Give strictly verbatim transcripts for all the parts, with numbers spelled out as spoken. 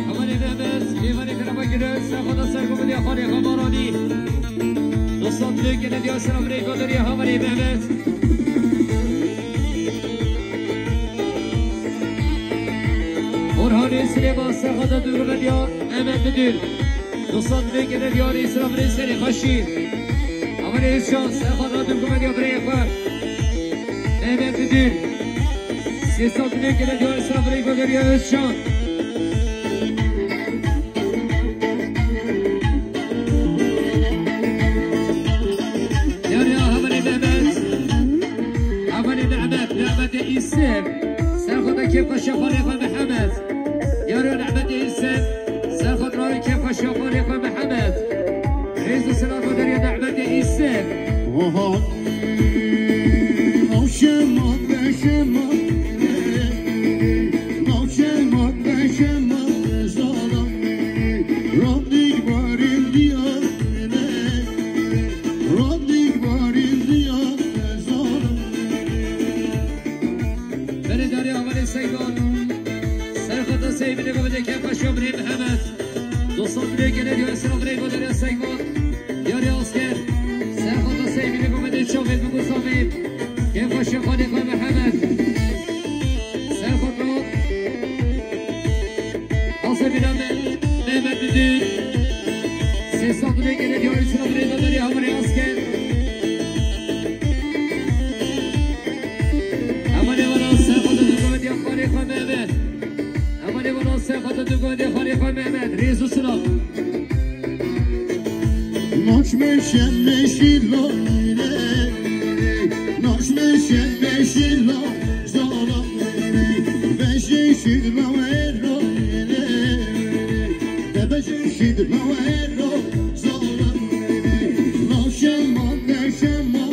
Hevalê Mehmet, mêvanê kerema girin, serxweda sergovindiya xanê xwe Baranî. Dostan dilê gele diya sera birê goderî Hevalê Mehmet. Orhanê Silêman, serxweda dûr ve diya Mehmet Müdür. Dostan dilê gele diya rê sera birê serê xweşî. Hevalê Özcan, serxweda dûr ve diya birê xwe. Mehmet Müdür. Sê sal dilê gele diya sera birê goderî Özcan. Yariya Hevalê Mehmet. Hevalê Mehmet, Mehmetê Îsir. Serxweda kêfxweşiya xalê xwe Mihemed. Yariya Mehmetê Îsir. Serxweda kêfxweşiya xalê xwe Mihemed. Rêz û silav deriya Mehmetê Îsir. Oho. Navşema beşema, navşema beşema zala, radnik barin diya, radnik barin diya zala. Beledariya Amalê Seydan, serxweda Seybînê ve de kêfxweşiya birê Mihemed. Dostan dilê gele diya sera birê goderî Seydan. Yarê asker, serxweda Seybînê ve de çavê bi Musafê. Kêfxweşiya xalê xwe Mihemed. Serxweda Asê bîna me, Mehmet Müdür. Sê sal dilê gele diya sera birê goderî Hevalê asker. Hevalê vana serxweda dûr ve diya xalê xwe Mehmet. Hevalê vana serxweda dûr ve diya xalê xwe Mehmet. Rêz û silav. Naçme şemeşî lo, naçme şemeşî lo, zala, beşe şî lo, ero, de beşe şî lo, ero, zala, naşema, neşema,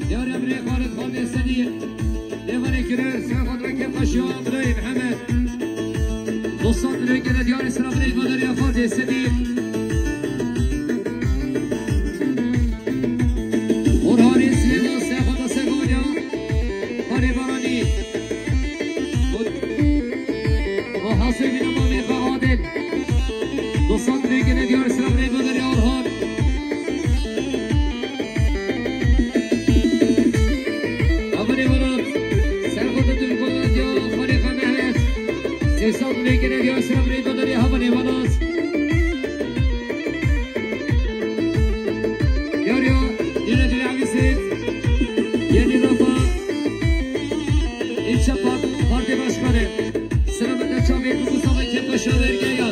Diyar Emre Xalid Xalid Sedî. Lêvanê kirir, serxweda kêfxweşiya birayê Mihemed. Dostan dilê gele diyarê sera birê goderî Xalid Sedî. Orhanê Silêman, serxweda sergovindiya xalê Baranî. O hasê bîna mamê xwe Adil. Dostan dilê gele diyarê sera birê goderî Orhan. Hevalê Welat, serxweda dûr ve diya xalê xwe Mehmet. Sê sal dilê gele diya sera birê goderî Hevalê Welat. Yariya, yine dilê Emisê. Yeni rafa. İlçe Parti Başkanı. Selamet çavê ku Mustafa Kepbaşa vergeya.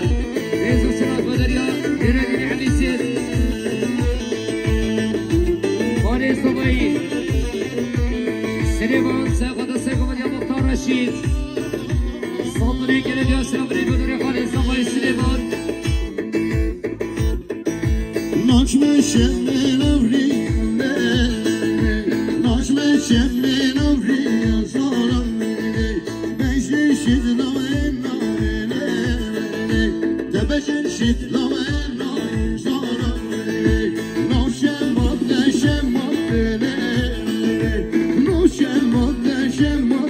Rêz û silav ve deriya, dêre dînê Emisê. Xalê Sabayî. Silêman, serxweda sergovindiya Muxtar Reşîd. Sandinê gele diya sera birê goderê Xalê Sabayî Silêman. Naçme şemê navrî, naçme şemê navrî, zala, beşe şî lo, ero, de beşe şî lo, ero, zala, naşema, neşema, naşema, neşema,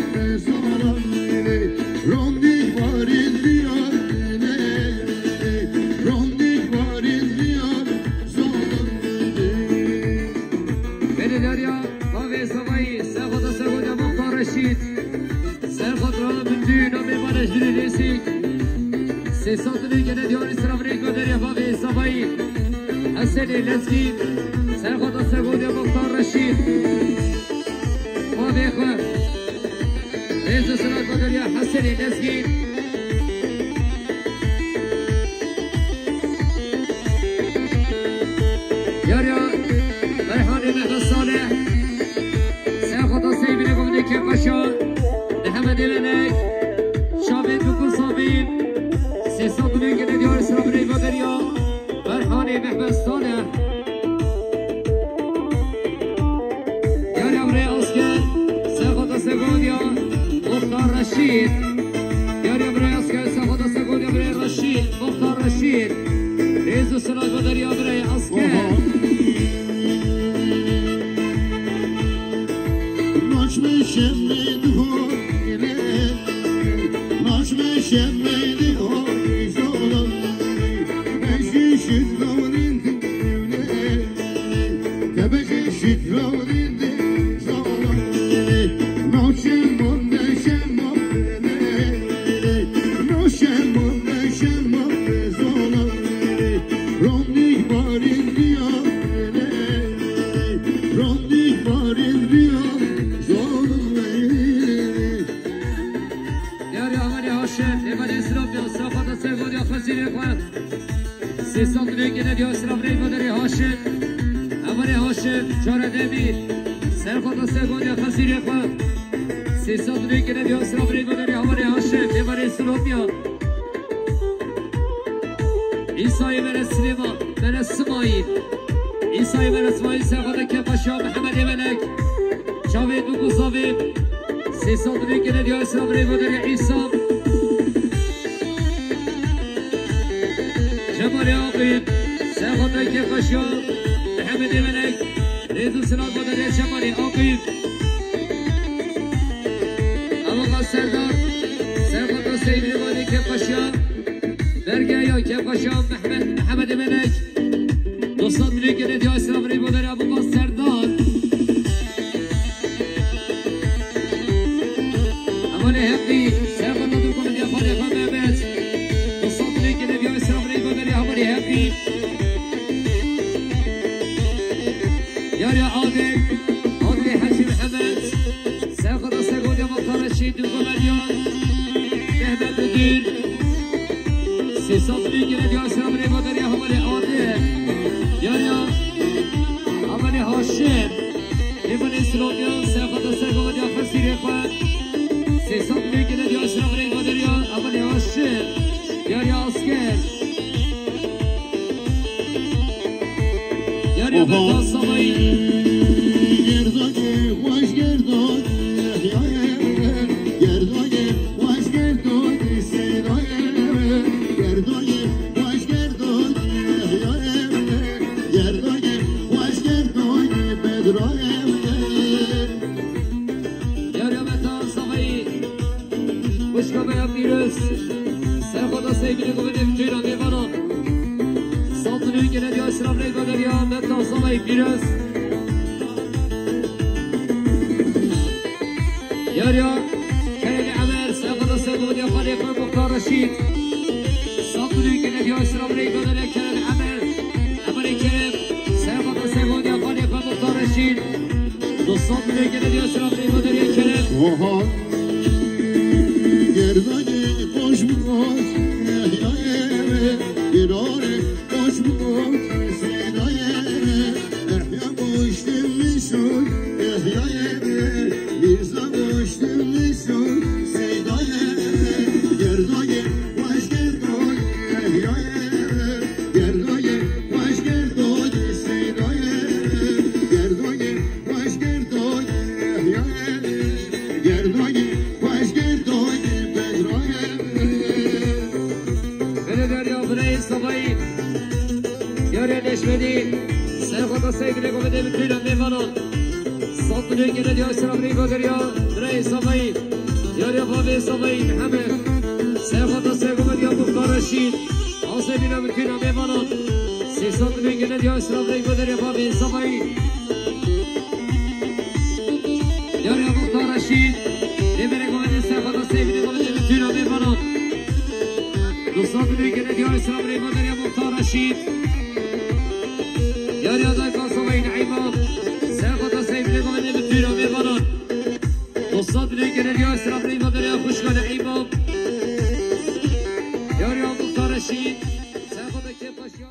zala, rondî barî diya, rondî barî diya. Beledariya Bavê Savayî, serxweda sergovindiya Muxtar Reşîd. Serxweda min dû namê Bareş Dirê Lêsî. Sê sal dilê gele diyarî sera birê goderî Bavê Savayî. Hesenê Lezgî, serxweda sergovindiya Muxtar Reşîd. Bavê xwe. Rêz û silav ve deriya Hesenê Lezgî. Dilê gele diyar sira birê Baderiya. Ferhanê Mehmet Salih. Yariya birê Asker. Sexota Segodiya. Muxtar Reşîd. Yariya birê Asker. Sexota Segodiya birê Reşîd. Muxtar Reşîd. Rêz û silat Baderiya birê Asker. Naçme şemê diho. Naçme şemê diho. Zola. Beşi şit rawlin. Yar Amerê Haşim, Emelê Silav ya, Safata Sergodiya Xezîrê xwe. Sê sed lêkê ne diya sira birê Baderê Haşim. Emelê Haşim, çare demî. Serxota Sergodiya Xezîrê xwe. Sê sed lêkê ne diya sira birê Baderê Hamerê Haşim. Emelê Silav ya. Îsayê Mere Silêman, Mere Simayîl. Îsayê Mere Simayîl, Serxota Kepaşa, Mehemedê Melek. Çavê du guzavê. Sê sed lêkê ne diya sira birê Baderê Îsa. Cemalê Aqîb, Serxota Kepaşa, Mehemedê Melek, Rêz û Silat Baderê Cemalê Aqîb. Awaxa Serdar, Serxota Seydê Baderê Kepaşa, Bergeya Kepaşa, Mehmet, Mehemedê Melek. Dostlar, dilê gele diya sira birê Baderê Awaxa Serdar. Emanê Heqî, Serxota Durgumê diya Xalê Xwe Mehmet. Dostlar, dilê gele diya sira birê Baderê Emanê Heqî. Yariya Adê, Adê Hecî Mehmet. Serxota Sergodiya Muxtar Reşîd, Durgumê diya Mehmet Müdür. Sê sed lêkê ne diya sira birê Baderê Emanê Adê. Yariya Emanê Haşim. Emanê Silav ya, Serxota Sergodiya Xezîrê xwe. Sê sed lêkê ne diya sira birê Baderê Emanê Haşim. Yariya Asker. Yariya Meta Savayî. Gerdagê xweş gerdagê, ya, ya, gerdagê xweş gerdagê, sêdayê, gerdagê xweş gerdagê, ya, ya, gerdagê xweş gerdagê, bedra, ya, ya. Yariya Meta Savayî. Xwişka me ya pîroz. Serxota Seyfî Guvê Nêvtûna mêvanan. Santûnê gele diya sira birê Baderê Meta Savayî pîroz. Yariya Kerem Emer, Serxota Sergodiya Xalê Xwe Muxtar Reşîd. Santûnê gele diya sira birê Baderê Kerem Emer. Emerê Kerem, Serxota Sergodiya Xalê Xwe Muxtar Reşîd. Dostlar, dilê gele diya sira birê Baderê Kerem. Oha. Gerdagê xweş bû, ehyayê, girarê xweş bû, sêdayê, ehya goştê min şûr, ehyayê, Mîrza goştê min şûr, sêdayê, gerdagê xweş gerdagê, ehyayê, gerdagê xweş gerdagê, sêdayê, gerdagê xweş gerdagê, ehyayê, gerdagê xweş gerdagê, bedrayê. Bire derya, bire Savayî. Yariya Neşmedî. Serxota Seyfî Guvê Nêvtûna mêvanan. Santûnê gele diya sira birê Baderê ya, bire Savayî. Yariya bavê Savayî Mihemed. Serxota Sergodiya Muxtar Reşîd. Asê bîna Nêvtûna mêvanan. Sê santûnê gele diya sira birê Baderê bavê Savayî. Yariya Muxtar Reşîd. Lê bere govende Serxota Seyfî Guvê Nêvtûna mêvanan. Du santûnê gele diya sira birê Baderê Muxtar Reşîd. Yariya dayka Savayî Neîma. Serxota Seyfî Guvê Nêvtûna mêvanan. Du santûnê gele diya sira birê Baderê xwişka Neîma. Yariya Muxtar Reşîd. Serxota Kepaşa.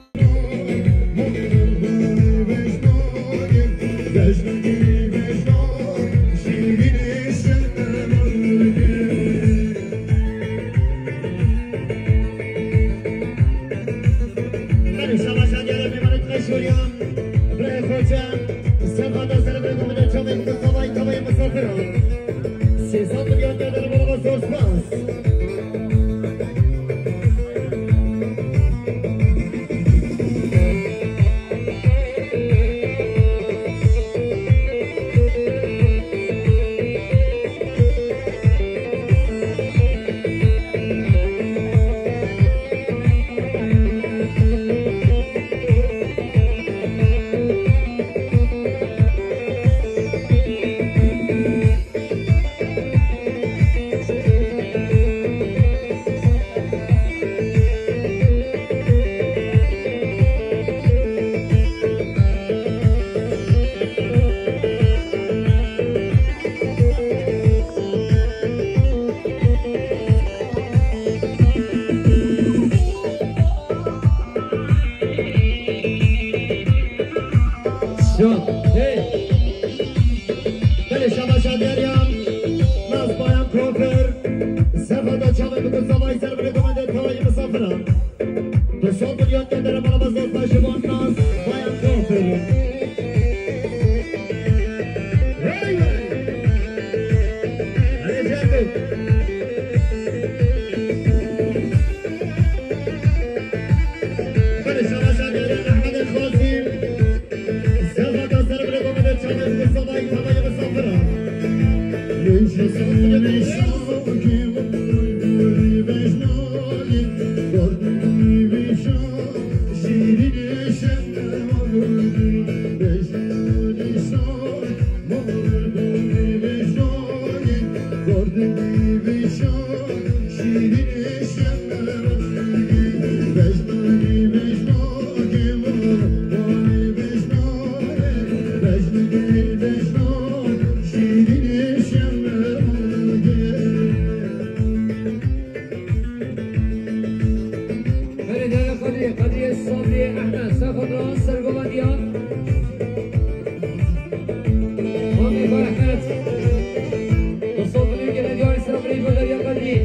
Sol milyon kendere bana bazı taşı bonnas. Bayan kuaförü. Hey, hey. Hadi canım. Barış Ramazan Eren, Ahmet Kazım. Serhat Aslanı bile komedi çalın. Mustafa İthama'yı misafir al. Belê Dere Qedrî, Qedrî Sabrî Ehmed, Sexotra Sergovendiya. Mamê Xwe Ehmed. Dostan, bilî gene diyar Sergovendiya Qedrî.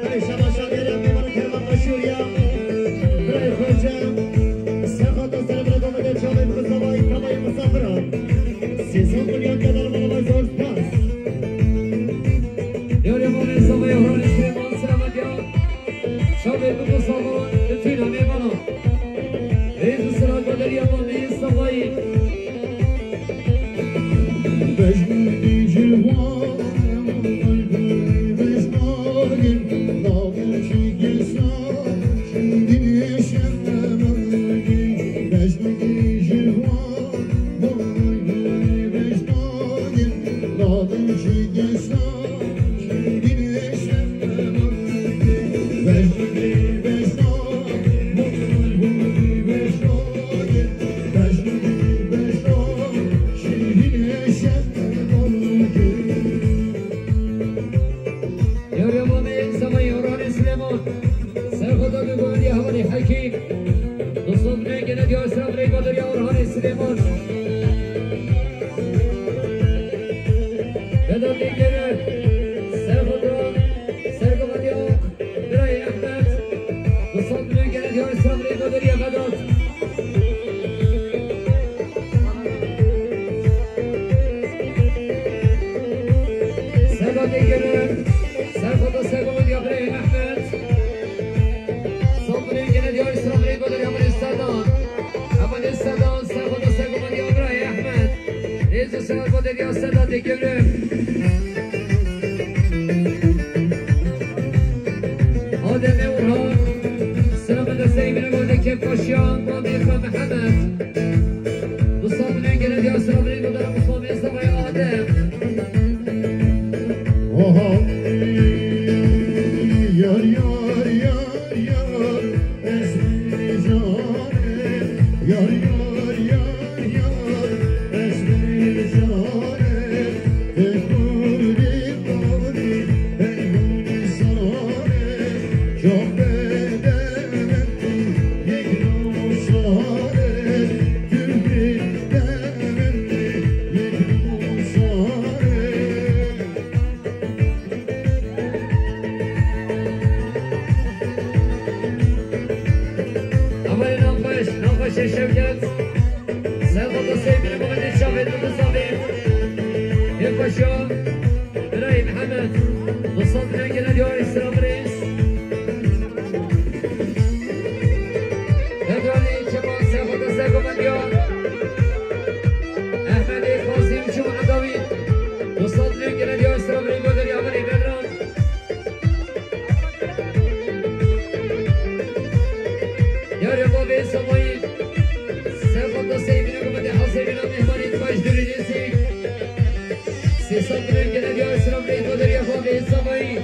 Hey, şaba şagirin, memur Kervan Başûriya. Birayê Xoce. Sexotra Sergovendiya, çavê Mustafa İthama'yı misafir al. Sêsed milyon kadar bana zor spas. Yarê Mamê Zavayê Huralê Silêman, selamet ya. Çavê bibo savan, bitîna mêvana. Rêz û selamet ya Mamê Zavayê. Yarê Mamê Zavayê Huralê Silêman. Serxweda Dûgorî Hevalê Hekîm. Dostan, binê gene diyar sera binê Badiriya Orhanê Silêman. Vedat Dêgere, Serxweda, Sergovendiya Ok, Birayê Ehmed. Dostan, binê gene diyar sera binê Badiriya Vedat. Seba Dêgere, Serxweda Sergovendiya Birayê Ehmed. Sol binê gene diyar sera binê Badiriya Hevalê Sedan. Hevalê Sedan, Serxweda Sergovendiya Birayê Ehmed. Rêz û selamet bo Dêgere Seda Dêgere. Ademê Orhan, selamet destê Îmînê Gode Kêfbaşiyan, Mamê Xwe Mihemed. Dostan, binê gene diyar sera binê Gode Mustafa Mestefayê Adem. Oho. Yar, yar, yar, yar. Aman nexweş, nexweşê Şevket. Serxweda Seyîd Binê Mehemedê Çavê Dibizavê. Hêpaşa Birayê Mihemed. Dostan, binê gene diyar sera binê. Bedranê Kemal, Serxweda Sergovendiya. Ehmedê Qasîm Cuma Dawî. Dostan, binê gene diyar sera binê Badiriya Hevalê Bedran. Yarê Mamê Zavayê. Serxweda Seyîd Binê Mehemedê Hesê Bîna, mêhmanê baş dûrî nêzîk. Sêsed milyon gene diyar sera binê Badiriya Mamê Zavayê.